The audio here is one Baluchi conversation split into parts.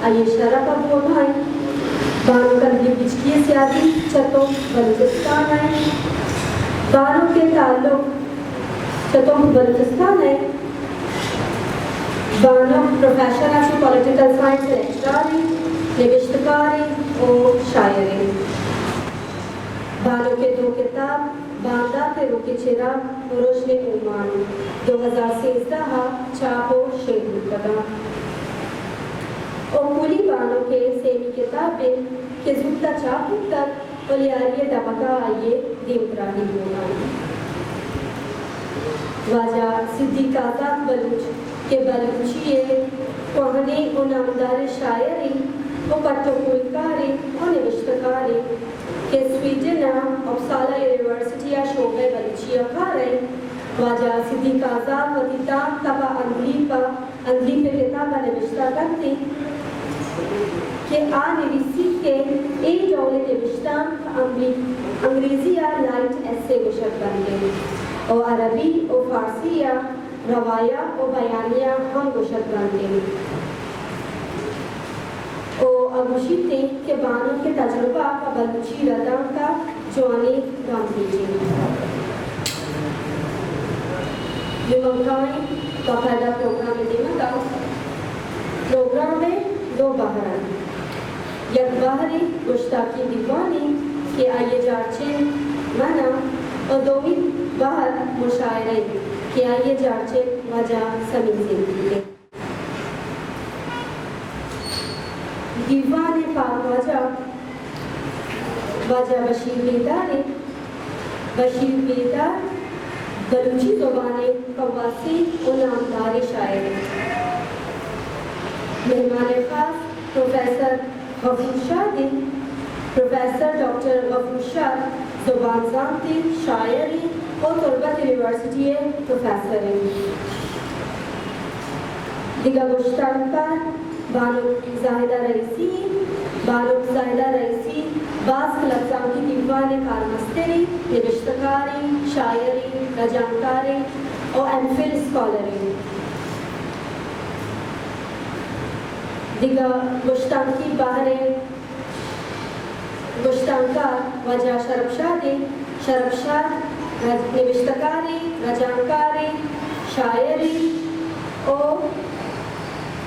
آئی ءِ شرپ ءَ بوھگ ءَ اِنت۔ بانک اندری بچکی ءِ سیادی چہ تمپ بلوچستان ءَ اِنت۔ بانک ءِ تعلق چہ تمپ بلوچستان ءَ اِنت۔ بانک پروفیشن ءَ چہ پولیٹیکل سائنس ءِ لیکچرار اِنت، نبشتکار اِنت ءُ شاعر اِنت۔ بانک ءِ دو کتاب باندات ءِ روک ءِ چراگ ءُ روژن ءِ اومان دو ھزار سیزدہ ءَ چاپ ءُ شنگ بوتگ اَنت۔ ءُ کولی بانک ءِ سیمی کتاب اِنت کہ زوت ءَ چاپ بوتگ ءُ لیاری ءِ دمگ ءَ آئی ءِ دیمتراھی بوگ ءَ اِنت۔ واجہ صدیق آزات بلوچ کہ بلوچی ءِ کوھنیں ءُ نامداریں شاعرے ءُ پٹ ءُ پولکارے ءُ نبشتکارے کہ سویڈن ءِ اپسالا یونیورسٹی ءَ شعبہ بلوچی ءَ کار ءَ اِنت۔ واجہ صدیق آزات وتی تاک تب ءَ اندلیپ ءَ اندلیپ ءِ کتاب ءَ نبشتہ کنت کہ آ نویسیت کہ اے ڈول ءِ نبشتانک انگریزی ءَ لائٹ ایسے گوشگ بنت ءُ عربی ءُ فارسی ءَ روایا ءُ بیانیہ ھم گوشگ بنت ءُ آ گوشیت کہ بانک ءِ تجربہ پہ بلوچی ردانک ءَ جوانیں گامگیجے۔ نوں ما کائیں باقاعدہ پروگرام ءِ دیمتر۔ پروگرام ءِ دو بہر اَنت۔ یک بہرے گوشتاکی دیوانے کہ آئی ءِ جارچن من آں ءُ دومی بہر مشاعرہ کہ آئی ءِ جارچن واجہ سمیر زندگی اِنت۔ دیوان ءِ پاکواجہ واجہ بشیر بیدار اِنت۔ بشیر بیدار بلوچی زبان ءِ کواسیں ءُ نامداریں شاعرے۔ مہمان خاص پروفیسر غفور شاد اِنت۔ پروفیسر ڈاکٹر غفور شاد زبان زانتے، شاعرے ءُ تربت یونیورسٹی ءِ پروفیسر اِنت۔ دگہ گشتانکار بانک زاہدہ رئیسی اِنت۔ بانک زاہدہ رئیسی باسک لبزانکی دیوان ءِ کارمسترے، نبشتکارے، شاعرے، رجانکارے ءُ ایم فل اسکالرے۔ دگہ گشتانکی بہر ءِ گشتانکار واجہ شرپ شاد اِنت۔ شرپ شاد رج-، نبشتکارے، رجانکارے، شاعرے ءُ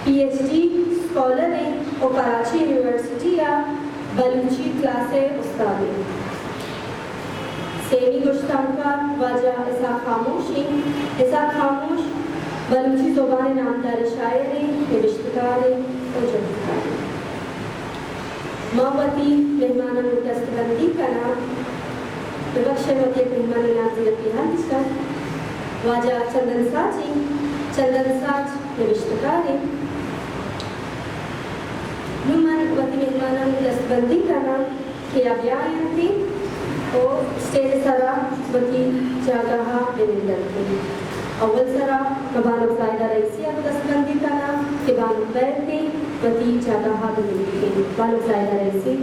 پی ایچ ڈی اسکالرے ءُ کراچی یونیورسٹی ءَ بلوچی کلاس ءِ استادے۔ سیمی گشتانکار واجہ اسحاق خاموش اِنت۔ اسحاق خاموش بلوچی زبان ءِ نامداریں شاعرے، نبشتکارے ءُ جھدکارے۔ ما وتی مہماناں گوں دستبندی کناں۔ ببخشے وتی یک مہمانے نام زیرکی ہم دیستگ۔ واجہ چندن ساچ اِنت۔ چندن ساچ نبشتکارے۔ نوں من وتی مہماناں گوں دستبندی کناں کہ آ بیاینت ءُ اسٹیج ءِ سرا وتی جاگہ ءَ بنندنت۔ اول سرا من بانک زاہدہ رئیسی ءَ دستبندی کناں کہ بانک بئیت ءُ وتی جاگہ ءَ بنندیت۔ بانک زاہدہ رئیسی۔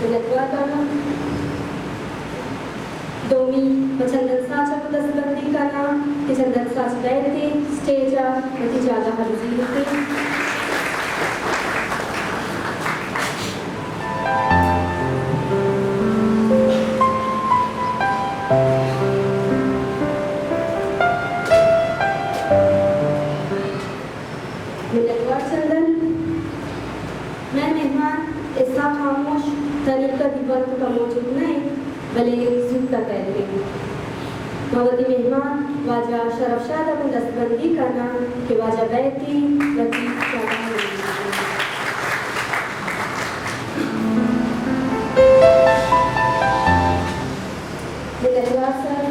منتوار کناں۔ دومی پہ چندن ساچ ءَ دستبندی کناں کہ چندن ساچ بئیت ءُ اسٹیج ءَ وتی جاگہ ءَ بزیریت۔ منتوار چندن۔ مئے مہمان اسحاق خاموش تنیگہ دیوان ءِ توکا موجود نہ اِنت، بلے زوت ءَ کئیت۔ ما وتی مہمان واجہ شرف شاد ءَ گوں دستبندی کناں کہ واجہ بئیت ءُ وتی جاگہ ءَ بنندیت۔ منتوار سر،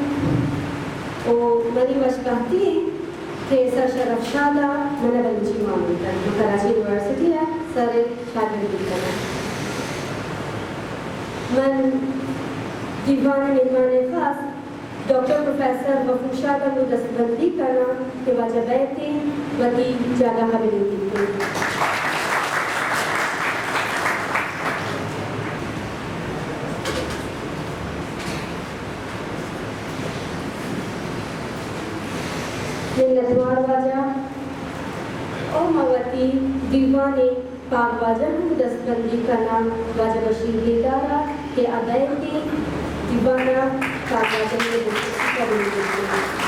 ءُ منی وش بہتی اِنت کہ سر شرف شاد ءَ من ءَ بلوچی وانینتگ۔ من کراچی یونیورسٹی ءَ سر ءِ شاگرد بوتگ آں۔ من دیوان ءِ مہمان خاص ڈاکٹر پروفیسر غفور شاد ءَ گوں دستبندی کناں کہ واجہ بئیت ءُ وتی جاگہ ءَ بنندیت۔ منتوار واجہ۔ او من وتی دیوان ءِ پاگ واجہ ہم دستبندی کناں واجہ بشیر بیدار ءَ کہ آ بئیت ءُ دیوان ءَ پاگ واجہ ءِ قبول بکنت۔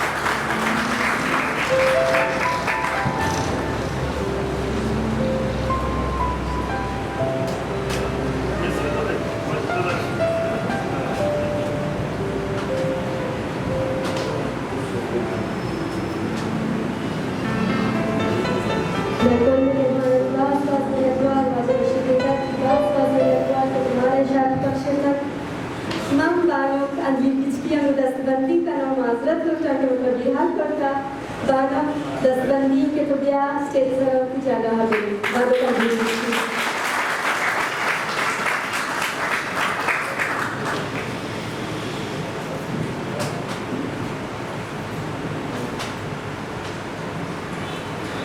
من بانک انجلی گچکی ءَ دستبندی کناں، معذرت لوٹاں کہ من ترا بیحال کرتہ۔ بانک دستبندی کہ تو بیا اسٹیج سرا وتی جاگہ ءَ بہ۔ بانک انجلی گچکی۔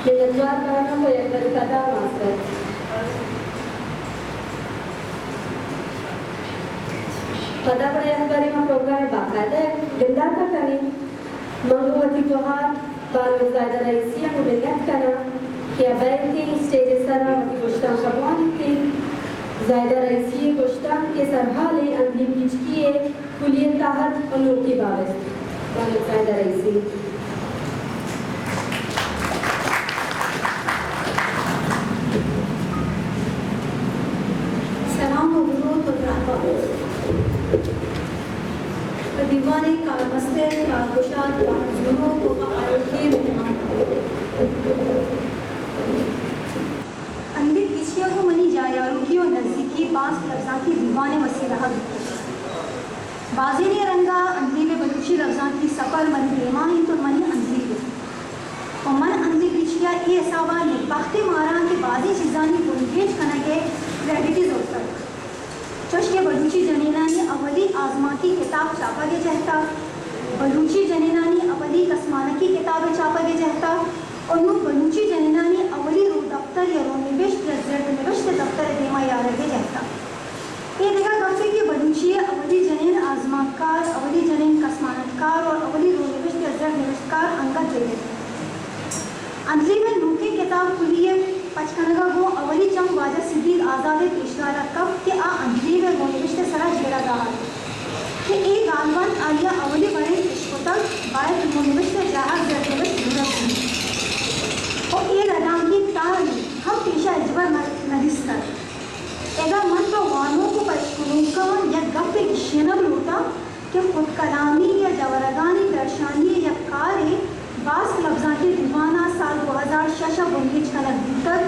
منتوار بانک ءُ یک برے پدا معذرت۔ پدا گڑا یک برے ما پروگرام ءَ باقاعدہ گنداتا کنیں۔ من گوں وتی توار بانک زاہدہ رئیسی ءَ گوں منت کناں کہ آ بئیت ءُ اسٹیج ءِ سرا وتی گوشتانک ءَ بوانیت۔ زاہدہ رئیسی ءِ گوشتانک کہ سرحال انجلی گچکی ءِ کلیت تہر ءُ نوکی بابت۔ بانک زاہدہ رئیسی۔ سلام ءُ درود ءُ درہبات۔ پہ دیوان ءِ کارمستر، کارگشاد، بہر زوروک ءُ پہ آیوکیں مہمان۔ انجلی گچکی ءَ گوں منی جاہ آروکی ءُ نزیکی باز لبزانکی دیوان ءِ وسیلہ ءَ بوتگ۔ بازینے رنگ ءَ انجلی ءِ بلوچی لبزانکی سپر منی دیما انت ءُ منی انجلی انت۔ ءُ من انجلی گچکی ءَ اے حساب ءَ نیکبختیں ماراں کہ بازیں چیزانی بنگیج کنگ ءِ کریڈٹ ئے زرتگ۔ چوش کہ بلوچی جنینانی اولی آزمانکی کتاب چاپگ ءِ جہت ءَ، بلوچی جنینانی اولی کسمانکی کتاب ءِ چاپگ ءِ جہت ءَ، ءُ نوں بلوچی جنینانی اولی رودپتر یا رونبشت یا زردنبشت ءِ دپتر ءِ دیما یارگ ءِ جہت ءَ۔ اے دگہ گپے کہ بلوچی ءِ اولی جنین آزمانکار، اولی جنین کسمانکار ءُ اولی رونبشت یا زردنبشتکار انگت دگہ انت۔ انجلی ءِ نوکیں کتاب کلی ءِ پچ کنگ ءَ گوں اولی چم واجہ صدیق آزاد ءِ پیشدار ءَ کپت کہ آ انجلی ءِ رونبشت ءِ سرا جیڑہ دات کہ اے گالبند آئی ءَ اولی برے اشکتگ، باید رونبشت ءِ جاہ ءَ زردنبشت زورگ بیت۔ ءُ اے ردانکی تہر ہم پیش ءَ ہچبر نہ، نہ دیستگ۔ اگاں من پہ وانوک ءُ پہ اشکنوکاں یک گپے گیشینگ لوٹاں کہ خودکلامی یا جورگانی درشانی ءِ یک کارے باسک لبزانکی دیوان ءَ سال دو ہزار شش ءَ بنگیج کنگ بوتگ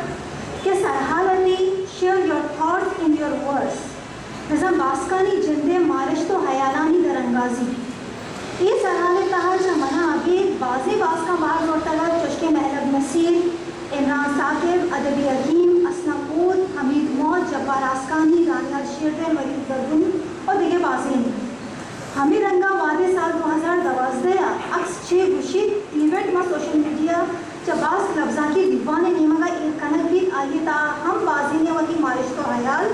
کہ سرحال ءَ اتی، Share your thoughts in your words، بزاں باسکانی جند ءِ مارشت ءُ ہیالانی درانگازی۔ اے سرحال ءِ تہا چہ من ءَ ابید بازیں باسکاں بہر زرتگ ات، چوشکہ مہلب نصیر، عمران ثاقب، ادبی حکیم، حسنہ پوت، حمید موج، جبار آسکانی، دانیال شیردل، ولید گردون ءُ دگہ بازینے۔ ہمے رنگ ءَ وہدے سال دو ہزار دوازدہ ءَ عکس چے گوشیت، ایونٹ ماں سوشل میڈیا چہ باسک لبزانکی دیوان ءِ نیمگ ءَ ایر کنگ بیت، آئی ءِ تہا ہم بازینے ءَ وتی مارشت ءُ ہیال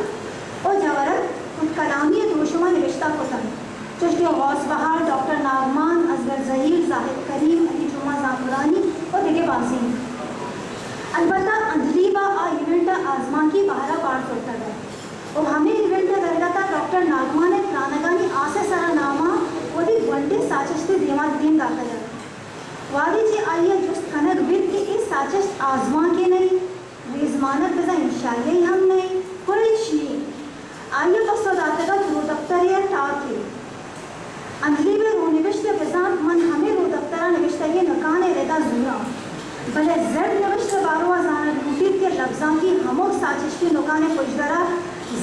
ءُ جورگ خودکلامی ءِ دروشم ءَ نبشتہ کتنت۔ چوشکہ غوث بہار، ڈاکٹر ناگمان، اصغر زہیر، زاہد کریم، علی جمعہ زعفرانی ءُ دگہ بازیں۔ البتہ انجلی ءَ آ ایونٹ ءَ آزمانکی بہر ءَ بار زرتگ ات ءُ ہمے ایونٹ ءِ درگت ءَ ڈاکٹر ناگمان ءِ ترانگانی آس ءِ سرا نام ءَ وتی گونڈیں ساچشتے دیما دیم داتگ ات۔ وہدے چہ آئی ءَ جست کنگ بیت کہ اے ساچشت آزمانکے نہ انت، ریزمانگ بزاں انشائیہ ہم نہ انت، گڑا اے چی انت؟ آئی ءَ پسو داتگ ات، رودپترے ءِ ٹاکے۔ انجلی ءِ رونبشت ءِ بزانت من ہمے رودپتر ءَ نبشتگیں نکان ءِ رد ءَ زوراں، بلے زرد نبشت ءِ بارو ءَ زانگ لوٹیت کہ لبزانکی ہمک ساچشتی نکان ءِ پژدر ءَ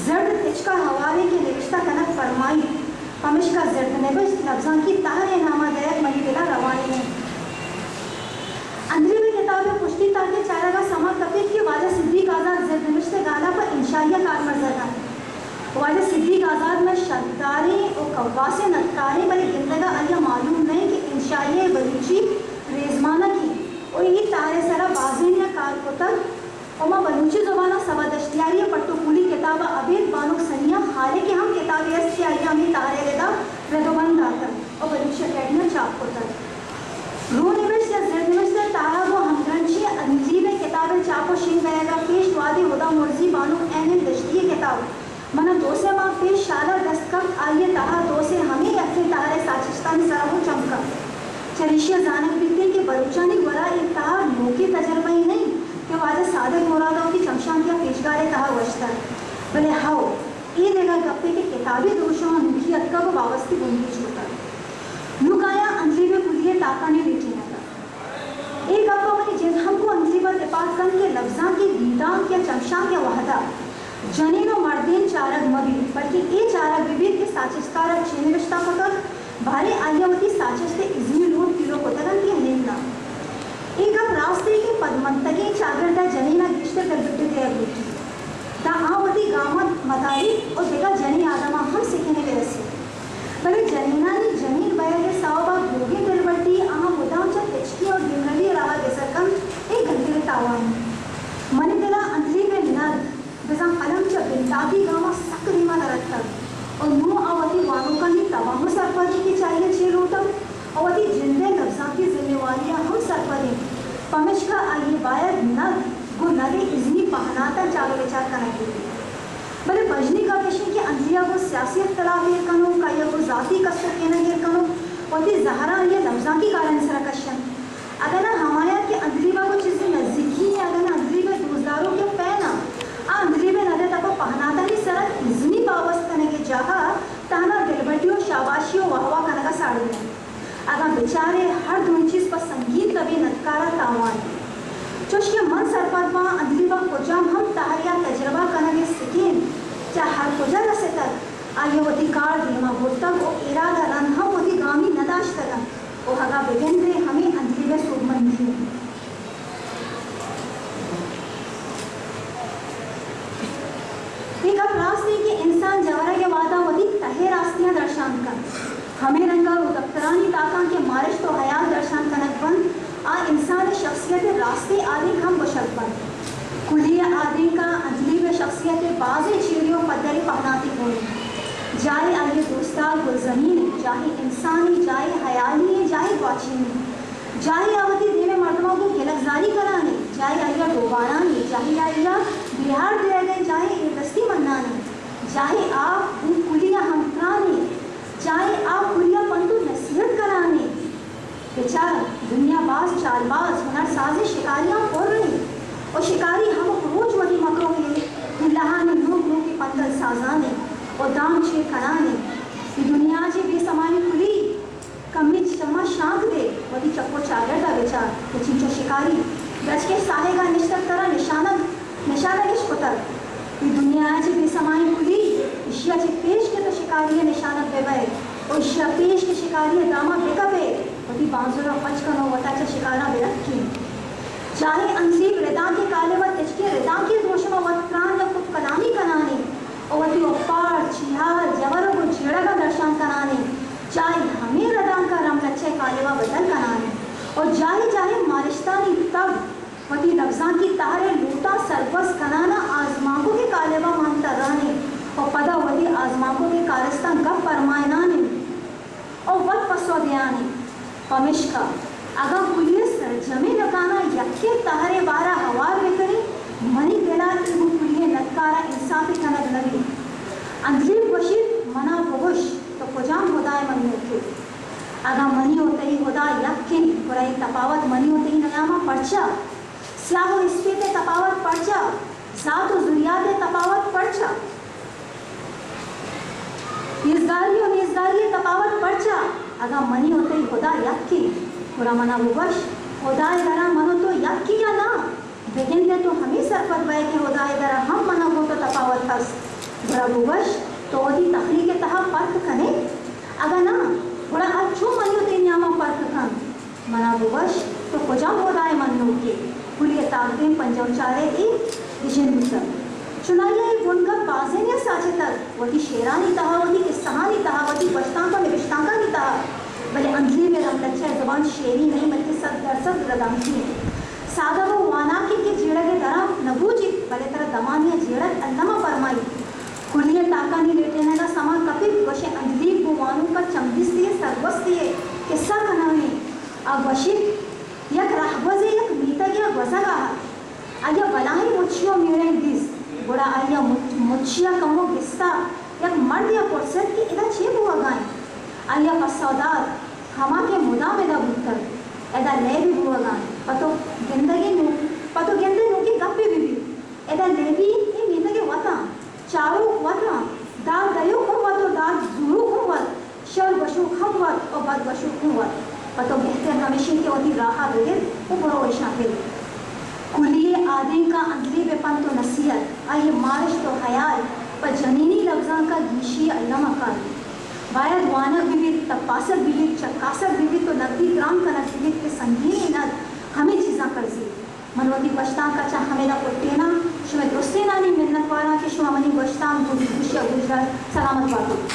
زرد تچک ءَ ہوار انت کہ نبشتہ کنگ پرمائیت، پمشکا زرد نبشت لبزانکی تہر ءِ نام ءَ دئیگ منی دل ءَ روانی نہ انت۔ انجلی ءِ کتاب ءِ پشتی تاک ءِ چارگ ءَ سما کپیت کہ واجہ صدیق آزاد زرد نبشت ءِ گال ءَ پہ انشائیہ کارمرز ءَ دنت۔ واجہ صدیق آزاد مئے شرپداریں ءُ کواسیں ندکاریں، بلے گندگ ءَ آئی ءَ معلوم نہ انت کہ انشائیہ ءِ بلوچی ریزمانکے ءُ اے تہر ءِ سرا بازینے ءَ کار کتگ ءُ ماں بلوچی زبان ءَ سبا دشتیاری ءِ پٹ ءُ پولی کتاب ءَ ابید بانک ثنیہ خالق ءِ ہم کتابے است کہ آئی ءَ ہمے تہر ءِ رد ءَ ردوبند داتگ ءُ بلوچی اکیڈمی ءَ چاپ کتگ۔ رونبشت یا زرد نبشت ایشی ءَ زانگ بیت کہ بلوچانی گورا اے تہار نوکیں تجربہ یے نہ اِنت کہ واجہ صادق مراد ءَ وتی چمشانکی ءَ پیشگال ءِ تہا گوشتگ، بلے ہئو، اے دگہ گپے کہ کتابی دروشم ءَ نوکی اتکگ ءُ بابستی بندیش کتگ۔ نوں کایاں اندلیب ءِ کلی ءِ تاکانی لیٹینگ ءَ۔ اے گپ ءَ منی جند ہم گوں اندلیب ءَ تپاک کنت کہ لبزانکی گیتانک یا چمشانک ءِ وہد ءَ جنین ءُ مردین چارگ مہ بیت، بلکیں اے چارگ بہ بیت کہ ساچشتکار ءَ چے نبشتہ کتگ، باریں آئی ءَ وتی ساچشت ءِ ازمی لوٹ پیلو کتگ اَنت یا ہند نہ۔ اے گپ راست اِنت کہ پدمنتگیں چاگرد ءَ جنین ءَ گیشتر دلبڈی دیگ لوٹیت، داں آ وتی گاماں مداریت ءُ دگہ جنیں آدماں ہم سکین ءَ بہ رسیت۔ بلے جنینانی جنین بئیگ ءِ سوب ءَ بوگیں دلبڈی آہاں مدام چہ تچکی ءُ دیمروی ءِ راہ ءَ گسر کنت، اے گھنتریں تاوانے۔ منی دل ءَ اندلیب ءِ ند بزاں الم چہ بنداتی گاماں سک دیم ءَ در اتکگ ءُ نوں آ وتی وانوکانی توام ءُ سرپدی کہ چہ آئی ءَ چے لوٹگ ءُ وتی جند ءِ لبزانکی ذمہ واری ءَ ہم سرپد اِنت، پمشکا آئی ءَ باید ند گوں ند ءِ ازمی پہناتاں چاگہ بچار کنگ بیت۔ بلے بژنی گپ ایش اِنت کہ اندلیب ءَ گوں سیاسی اختلاف ایر کنوک، آئی ءَ گوں ذاتی کست ءُ کینگ ایر کنوک وتی زہراں آئی ءِ لبزانکی کارانی سرا کش اَنت۔ اگاں نہ ہمایاں کہ اندلیب ءَ گوں چیزے نزیکی اِنت، اگاں نہ اندلیب ءِ دوستداروک ءِ پین اَنت، آ اندلیب ءِ ند ءِ تپ ءُ پہناتانی سرا ازمی بابست کنگ ءِ جاہ ءَ تہنا دلبڈی ءُ شاباشی ءُ واہ واہ کنگ ءَ ساڑی اَنت۔ اگاں بچارئے ہر دوئیں چیز پہ سنگین تبیں ندکار ءَ تاوان اِنت۔ چوش کہ من سرپد باں، اندلیب ءَ کجام ہم تہرے ءَ تجربہ کنگ ءِ سکین چہ ہر کجا رستگ، آئی ءَ وتی کار دیما برتگ ءُ ایراد ءَ رند ہم وتی گامی نہ داشتگ اَنت ءُ اگاں بگندئے ہمے اندلیب ءِ سوبمندی اِنت۔ اے گپ راست اِنت کہ انسان جورگ ءِ وہدا وتی تہ ءِ راستیاں درشان کنت۔ ہمے رنگ ءَ رودپترانی تاکاں کہ مارشت ءُ ہیال درشان کنگ بنت، آ انسان ءِ شخصیت ءِ راستیں آدینک ہم گوشگ بنت۔ کلی ءِ آدینک ءَ اندلیب ءِ شخصیت ءِ بازیں چیری ءُ پدریں پہناتے گون اَنت۔ جاہے آئی ءِ دوستدار گلزمین اِنت، جاہے انسانے، جاہے ہیالی اِنت، جاہے گواچنی۔ جاہے آ وتی دیم ءِ مردماں گوں گلگزاری کنان اِنت، جاہے آئی ءَ ڈوباران اِنت، جاہے آئی ءَ بیہار دیگ ءَ اِنت، جاہے ایردستی منان اِنت، جاہے آ گوں کلی ءَ ہمتران اِنت، جاہے آ کلی ءَ پند ءُ نصیحت کنان اِنت۔ بچار، دنیا باز چالباز، ہنرسازیں شکاریاں پر اِنت ءُ شکاری ہمک روچ وتی مکروہیں پلہانی نوک نوکیں پندل سازان اِنت ءُ دام چیر کنان اِنت۔ اے دنیا ءَ چہ بے سمائیں کلی کمے چماں شانک دے، وتی چپ ءُ چاگرد ءَ بچار کہ چنچو شکاری درچک ءِ ساہگ ءَ نشتگ، ترا نشانگ، نشانگ اِش کتگ۔ اے دنیا ءَ چہ بے سمائیں کلی، ایشی ءَ چہ پیش کہ تو شکاری ءِ نشانگ بہ بئے ءُ ایشی ءَ پیش کہ شکاری ءِ دام ءَ بہ کپئے، وتی بانزل ءَ پچ کن ءُ وت ءَ چہ شکاراں بہ رکین۔ چاہے اندلیب ردانک ءِ کالب ءَ تچکیں ردانکے ءِ دروشم ءَ وت تران یا خود کلامی کنان اِنت، ءُ وتی اوپار، چیہال، جئور ءُ گوں جیڑگاں درشان کنان اِنت، چاہے ہمے ردانک ءَ رملچہ ءِ کالب ءَ بدل کنان اِنت ءُ جاہے جاہے مارشتانی تب وتی لبزانکی تہر ءِ لوٹاں سرگوز کنان ءَ آزمانکوک ءِ کالب ءَ مان تران اِنت ءُ پدا وتی آزمانکوک ءِ کارستاں گپ پرمائینان اِنت۔ ءُ وت پسو دیان اِنت۔ پمیشکا اگاں کلی ءِ سرجمیں نکاناں یکیں تہرے بارا ہوار بہ کنیں، منی دل ءَ اے گوں کلی ءِ ندکار ءَ انصافے کنگ نہ بیت۔ اندلیب گوشیت، منا بگوش، تو کجام ہدا ءِ منوک ئے؟ اگاں منی ءُ تئی ہدا یک اِنت، گڑا اے تپاوت منی ءُ تئی نیام ءَ پرچا؟ سیاہ ءُ اسپیت ءِ تپاوت پرچا؟ ذات ءُ ذریات ءِ تپاوت پرچا؟ ایزگاری ءُ نیزگاری ءِ تپاوت پرچا؟ اگاں منی ءُ تئی ہدا یک اِنت، گڑا منا بگوش، ہدا ءِ درا من ءُ تو یک ایں یا ناں؟ بگندئے تو ہمے سرپد بئے کہ ہدا ءِ درا ہم من ءَ گوں تو تپاوت ہست۔ گڑا بگوش، تو وتی تخلیق ءِ تہا پرک کن ئے؟ اگاں ناں، گڑا آ چوں منی ءُ تئی نیام ءَ پرک کنت؟ منا بگوش، تو کجام ہدا ءِ منوک ئے؟ کلی ءِ تاکدیم پنجاہ ءُ چار ءِ اے گشین بوتگ۔ چنائی ءَ اے بنگپ بازینے ءَ ساچتگ، وتی شعرانی تہا، وتی کسہانی تہا، وتی گوشتانک ءُ نبشتانکانی تہا، بلے اندلیب ءِ رملچہ ءِ زبان شعری نہ اِنت، بلکیں سد درسد ردانکی اِنت۔ سادگ ءُ واناکیں کہ جیڑگ ءِ درا نہ بوجیت، بلے ترا دمانے ءَ جیڑگ الم ءَ پرمائیت۔ کلی ءِ تاکانی لیٹینگ ءَ سما کپیت، گوشئے اندلیب گوں وانوک ءَ چمدستی ءُ سرگوستی ءِ کسہ کنان اِنت۔ آ گوشیت، یک رہگوزے یک میتگے ءَ گوزگ ءَ اَت۔ آئی ءَ بلاہیں مچی ءُ میڑینگ دیست، گڑا آئی ءَ مچ-، مچی ءَ کمو گستا یک مردے ءَ پرسیت کہ ادا چے بوہگ ءَ اِنت؟ آئی ءَ پسو دات، ہما کہ مدام ادا بوتگ۔ ادا لیبے بوگا انت، پہ تو گندگے نوں، پہ تو گندے نوکیں گپے بہ بیت۔ ادا لیبی اے میتگ ءِ وت انت، چاروک وت انت، داد دئیوک ہم وت ءُ داد زوروک ہم وت، شر گوشوک ہم وت ءُ بد گوشوک ہم وت۔ پہ تو بہتر ہمیش انت کہ وتی راہ ءَ بگر ءُ برو ایشاں پل۔ کلی ءِ آدینکاں اندلی بہ پنت ءُ نصیحت، آئی ءِ مارشت ءُ ہیال پہ جنینی لبزانک ءَ گیشی الم ءَ کاریت۔ باید وانگ بہ بیت، تپاسگ بہ بیت، چکاسگ بہ بیت ءُ نگدی درام کنگ بہ بیت کہ سنگینیں ند ہمے چیزاں کرزیت۔ من وتی گوشتانک ءَ چہ ہمیدا کٹیناں۔ شمئے درستینانی منتواراں کہ شما منی گوشتانک گوش، گوشی ءَ گوش داشت۔ سلامت بات اِت۔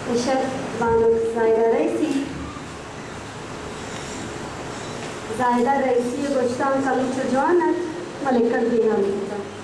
پیشک بانک زاہدہ رئیسی، زاہدہ رئیسی ءِ گوشتانک ہمینچو جوان اَت، ملکت بیگامی کتگ۔